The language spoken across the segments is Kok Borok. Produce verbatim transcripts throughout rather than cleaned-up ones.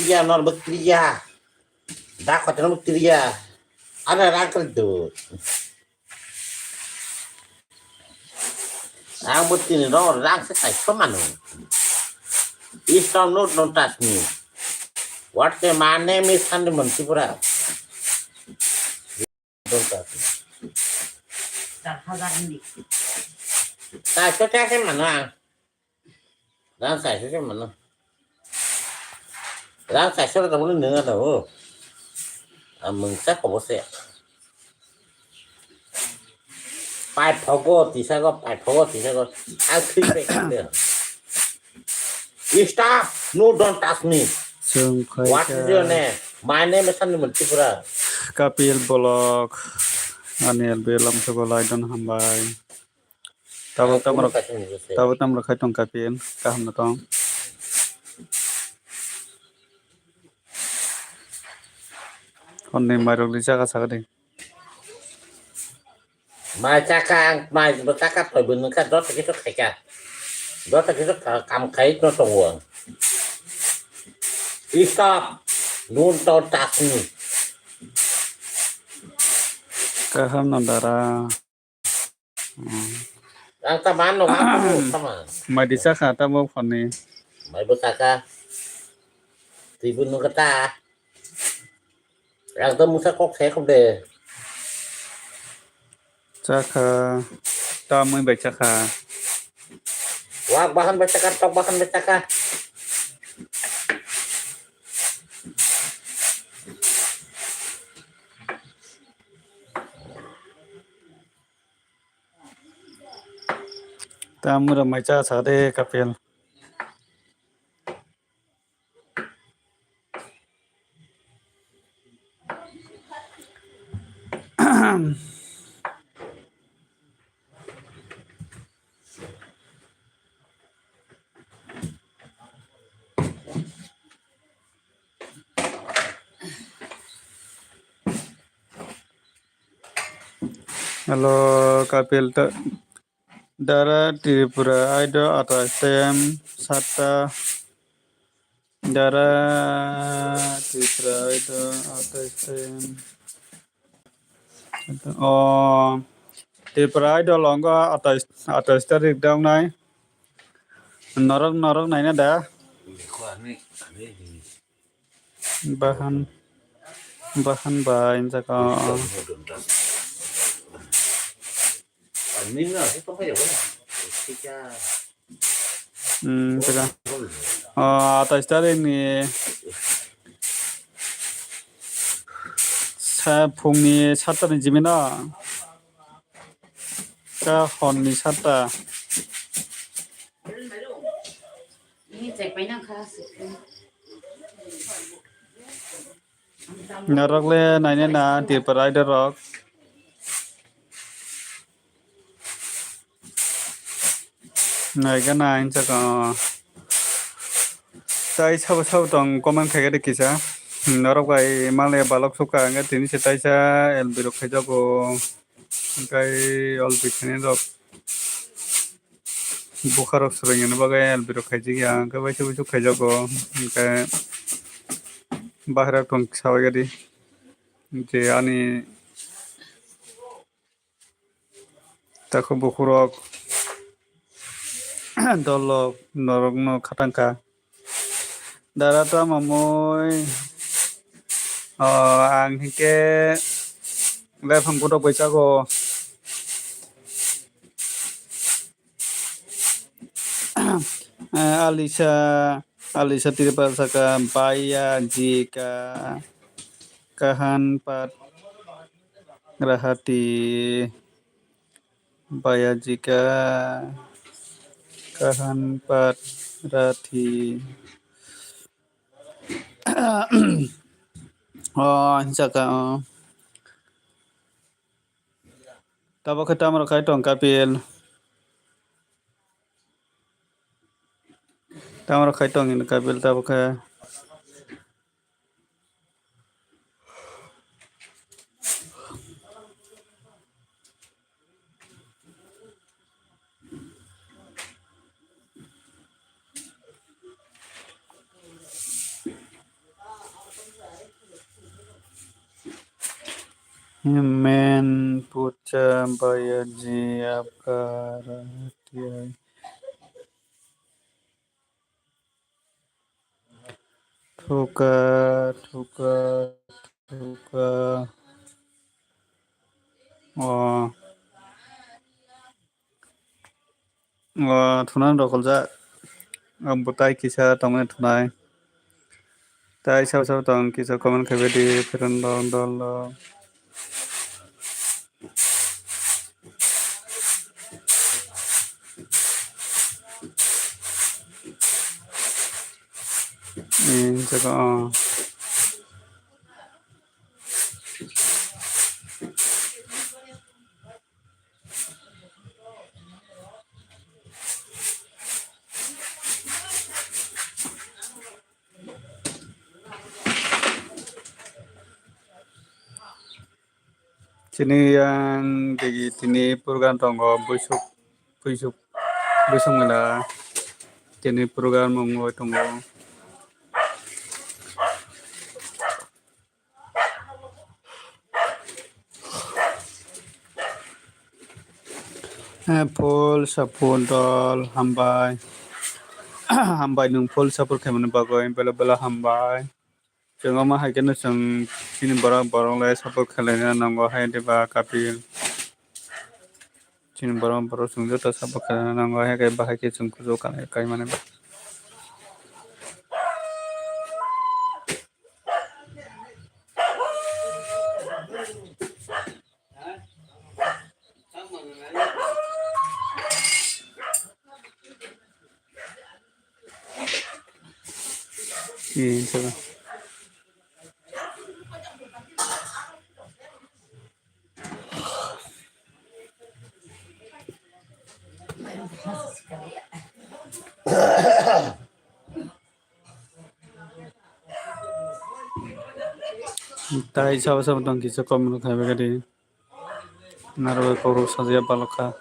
Iya, nor bwkriya. Da khoteno bwkriya. Ana rang kar do. Ang bwtini ro rang se kai so manu. Is no, no, don't touch me. What the, my name is Sandy Manchipura. Don't touch me. Kai so kya se manu ang. Rang sai se mano. Rang sai se da bole nunga da o. A mungsa ko bose. Pai phogo tisa go, pai phogo tisa go. I'll treat back there. Stop! No, don't touch me. Chwng khai What is your name? My name is Sandy Manchipura. Kapil Vlog. Ani L B lamsogo laidon hambai. Tabuk tamrok, tabuk tamrok khai tong Kapil, kaham no tong. Honni mairok di jaga saga di. Mai chaka, ang mai bo chaka, toi bo nungkha, joto kisu khaika. Joto kisu ka-, kam khai no tongo ang. Stop. Don't touch me. Kaham no dara. Ang ta man no, ang ta man. Mai di chakha ta bo phone ni. Mai bo chakha. Twi bo nung kata. Ang ta musa kok se kok de. Chakha. Ta mui bai chakha. Wak bahan bai chakha, tok bahan bai chakha. Tamura mai cha sa de Kapil. Hello, Kapil ta-, Dara Tripura, Aido atas tem, Satta, Dara Tripura, Aido atas tem. Oh, Tripura Idol ongo atais, atais tarik dawnai. Norok, norok naina da? Bahan, bahan ba injak, oh. Hmm, tira. Oh, atais tarik ni sa phung ni satta ni jimino. Ka hor ni satta. Norok le naina na Tripura Idol rok. Naikha na hinsa ka. Tai sabo sabo tong comment khaikha de kisa. Norok bai male balok sukha hwnkhe tini se taisa L B rok khaijago. Hwnkhe L B khainai rok. Bwkha rok swrwng ni bagwi L B rok khaijak ya, hwnkhe waisa waisa khaijago, hwnkhe bahai rok tong sabai gadi je ani takhuk bukhuk rok dol rok norok no khatang kha. Dara tamo mui, o, ang hinkhe lephang kotok bai chago. Eh, Alisa, Alisa Tripura saka, baiya jika kahan pat rahati. Baiya jika kahan pat rathi. Oh, hinsa ka, oh. Tabok khe tamrok khai tong Kapil. Tamrok khai tong in Kapil tabok khe. Men pucha bayaji apka ratiya. Thuka, thuka, thuka. Oh. O, thunani rokoljak. Ang bo tai kisa tongmani thunai. Tai sabo sabo tong kisa comment khaibai di, pherang dol dol dol. Ni jaga, o. Chini yang digi tini program tongo, buisuk, buisuk, buisuk mela tini program wngwi tongo. Eh, full support dol, hambai. Hambai nwng full support khaimani bagwi, bela bela hambai. Chwng omo hai kheno chwng chini borok, borok lai support khlaina nango hai diba Kapil. Chini borok, borok chwng joto support khlaina nango hai khe bahai khe chwng kuchuk kanai kaimani. Tai sabo sabo tong kisa comment khai bagadi. Naro koro sajya balokha.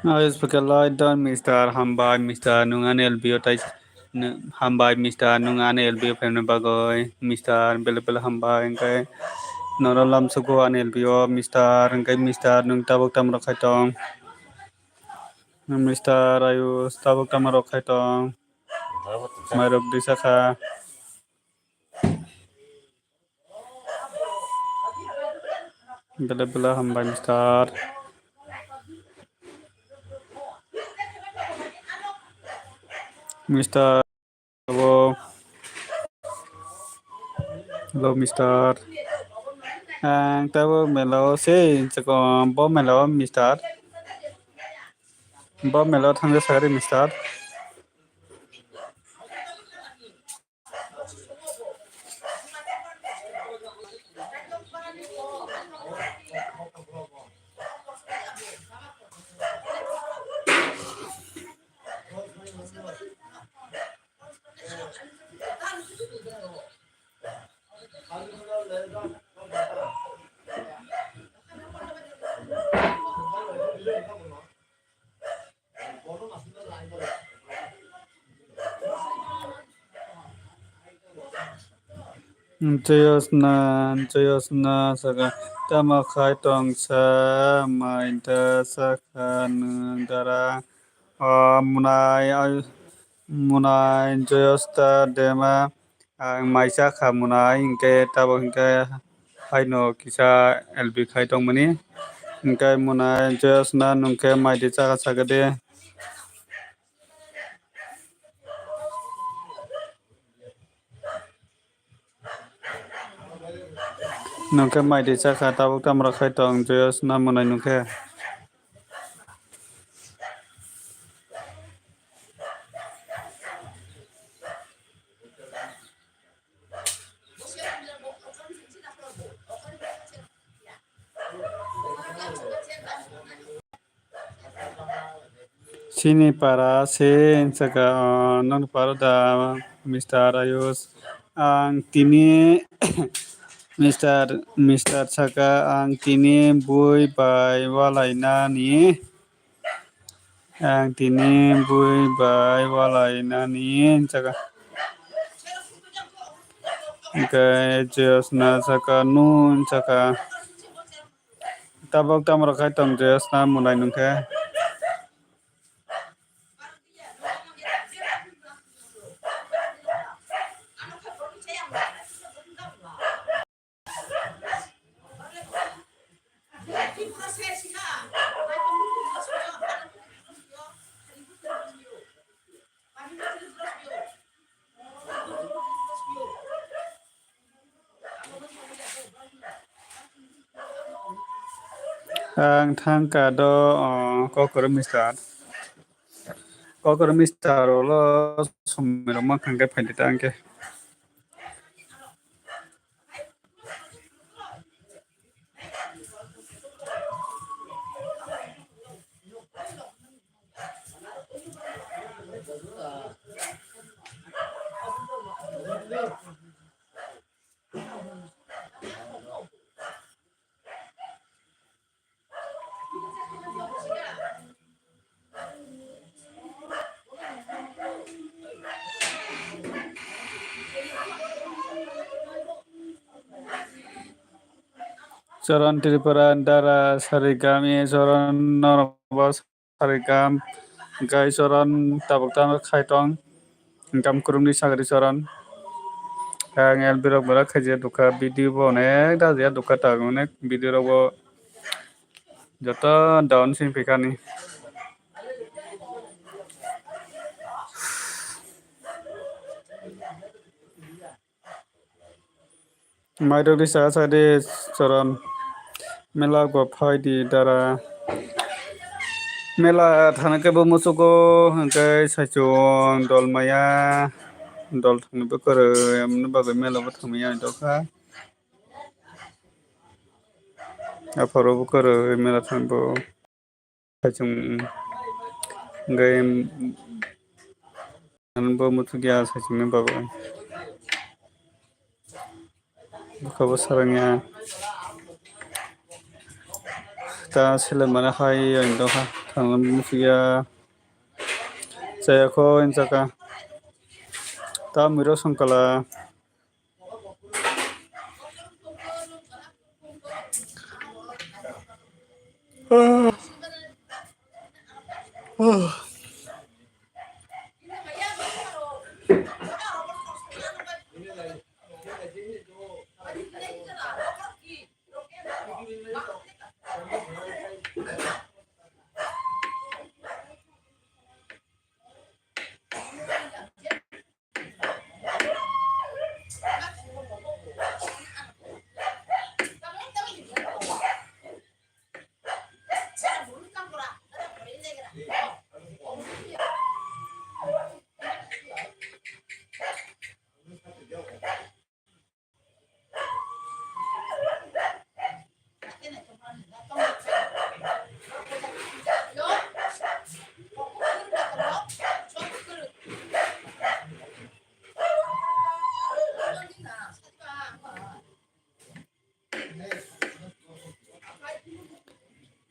Ayush Pakalai don Mister Hambai, Mister Nung ani L B O tai Hambai, Mister Nung ani L B O phaimani bagwi, Mister bele bele hambai, hwnkhe norok lamsugo ani L B O, Mister hwnkhe Mister nung tabuk tamo rok khai tong, Mister Ayush tabuk tamo rok khai tong, mairok disa kha. Bela bela hambai Mister. Mister. Hello. Hello, Mister. Ang tabo mela o se, chikon bo mela o, Mister. Bo mela o thangja sagari, Mister. Joyosna, Joyosna saka, tamo khai tongsa, mai da sakha nwng dara, o munai, munai Joyosna dema, ang mai cha kha munai, hinkhe tabuk hinkhe haino kisa L B khai tongmani, hinkhe munai Joyosna nwngkhe mai de chakha sakha de. Nwngkhe mai de chakha, tabuk tamo rok khai tong, Joyosna munai nwngkhe. Chini para se, saka, ah, noni para da, Mister Ayush. Ang tini, Mister, Mister saka, ang tini bui bai walainani. Ang tini bui bai walainani, saka. Hingke Jyosna saka, nun saka. Tabok tamo rok khai tong Jyosna, munai nungkhe. Ang thangka do, o, Kokoro Mister. Kokoro Mister ulo somoi rok ma khangke phaidi ta angke. Choron Tripura, Dara, Sarigam, e Choron, norok bo Sarigam, hingke Choron tabok tamo khai tong, hingke kwrwngni sagri Choron. Ang L B rok belai khaijak dukha, video bo onek da ya dukha, tak onek video rok bo joto down sing phikani. Mairok di saka saka di Choron. Mela go phai di Dara. Mela thana khe bo muchugo hwnkhe saichung dol maya dol thangni bo kwrwi, amoni bagwi mela bo thangmaya ani dopha. Aphuru bo kwrwi mela thangbo. Saichung hwnkhe bo muchukya saichungni bagwi. Bwkha bo sarangya. Ta sele mane hai ang dokha thangna muchukya. Chayakho insaka. Ta miro songkala.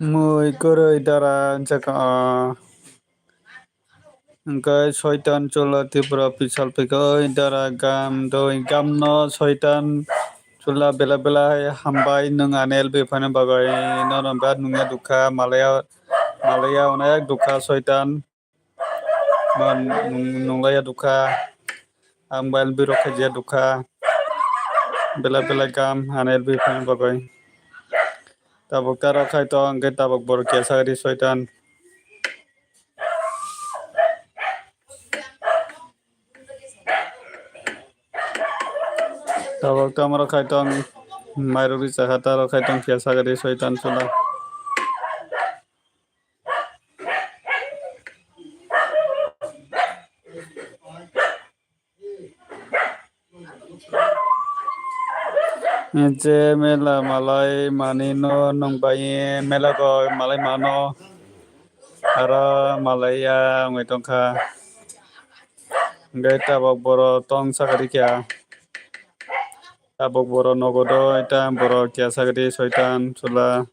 Mui kwrwi dara jaka, ah, hwnkhe soitan chwla Tripura pisal phaikha, oi dara gam doi gam no soitan chwla bela bela hai hambai nwng ani L B phaina bagwi norok birat nungya dukha malaya malaya onek dukha soitan. Nung-, nunglaiya dukha, ang mobile birok khaijak dukha, belai belai gam ani L B phaina bagwi. Tabuk taro khai tong, hwnkhe tabuk borok kesa ri soitan. Tabuk tamo rok khai tong, mairok ri chakha, taro khai tong kesa ri soitan chwla. Je mela malai mani no nung bai mela go malai mano. Aro malaiya wngwi tongkha. Hwnkhe tabok borok tong sakha rikha. Tabok borok nogo doi, ta borok kesa gede soitan chwla.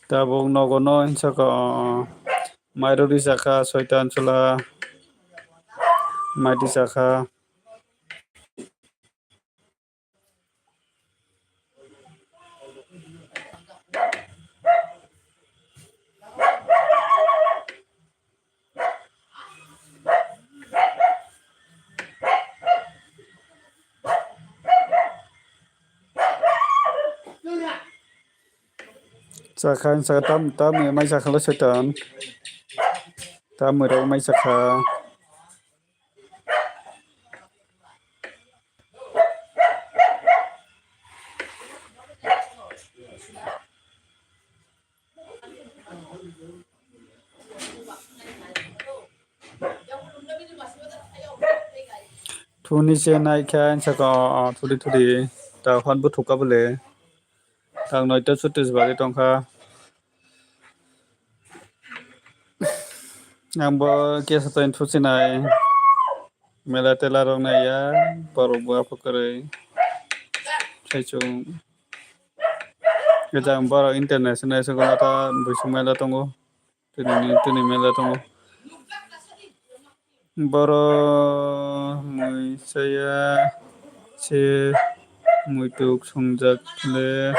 Tabuk nogo no hinsaka, o, mairok ri chakha, soitan chwla, mai ri chakha. Chakha, chakha, tam, tam, mai chakha lo soitan. Tam, mai rok mai chakha. Thuni se nai khe ang saka, o, o, thudi thudi. Ta hwn bo thuka bole. Tang noita chutis bagwi tongkha. Ang bo kesa toin thusinai. Mela tela rok naiya. Borok bo aphuk kwrwi. Saichung. Kajang borok international se gwnata buisuk mela tongo. Tini, tini mela tongo. Borok mui saya se muituk swngjak le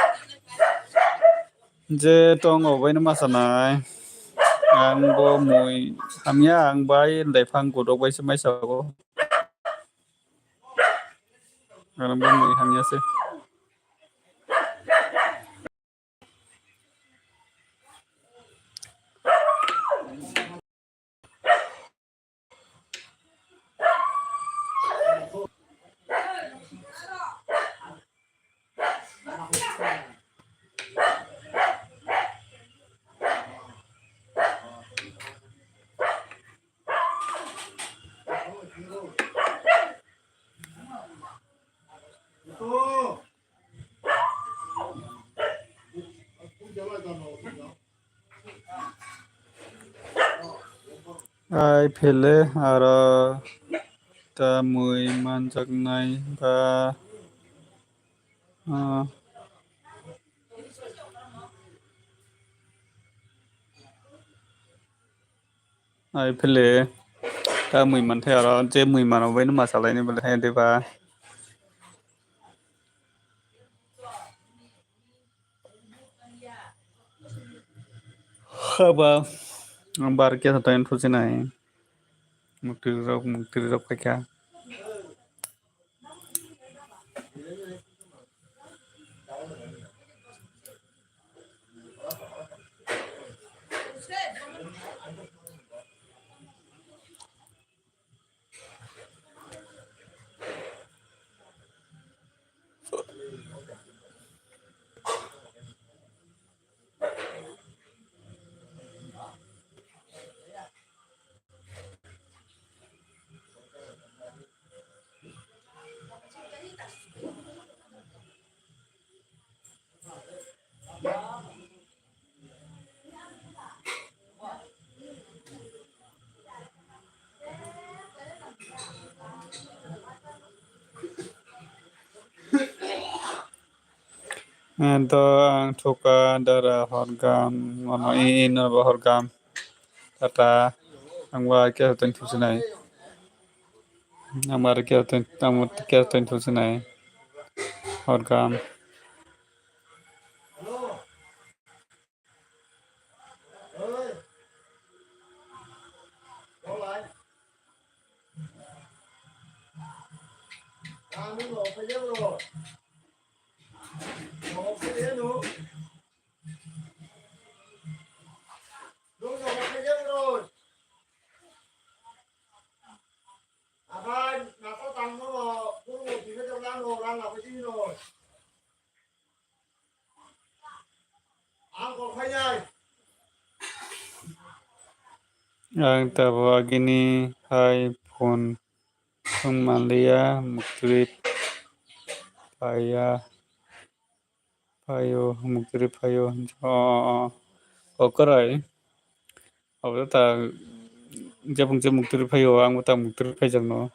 je tongo baino ma sanai. Ang bo mui hamya, ang bai daifang godok bai se mai sago. Ang bo mui hamya se. Ai phele aro ta mui manjaknai ba, ah, ai phele ta mui manthai aro je mui mano bai no ma salaini bole hai de ba. Haba, ang bar khe ta yang thusinai. Mukti rok, mukti rok khaikha. Ento ang thuka dara horgam, ono ino bo horgam. Tata, ang ba kesa tong thusinai. Ang ba kesa tong, ang ba kesa tong thusinai. Horgam. Ang kok khainai. Ang tabuk agini hai phone thwng manliya, muktwrwi phaiya, phaio, muktwrwi phaio. O, o, o, o kwrwi. Abo ta jebung je muktwrwi phaio, ang bo ta muktwrwi phaijakno.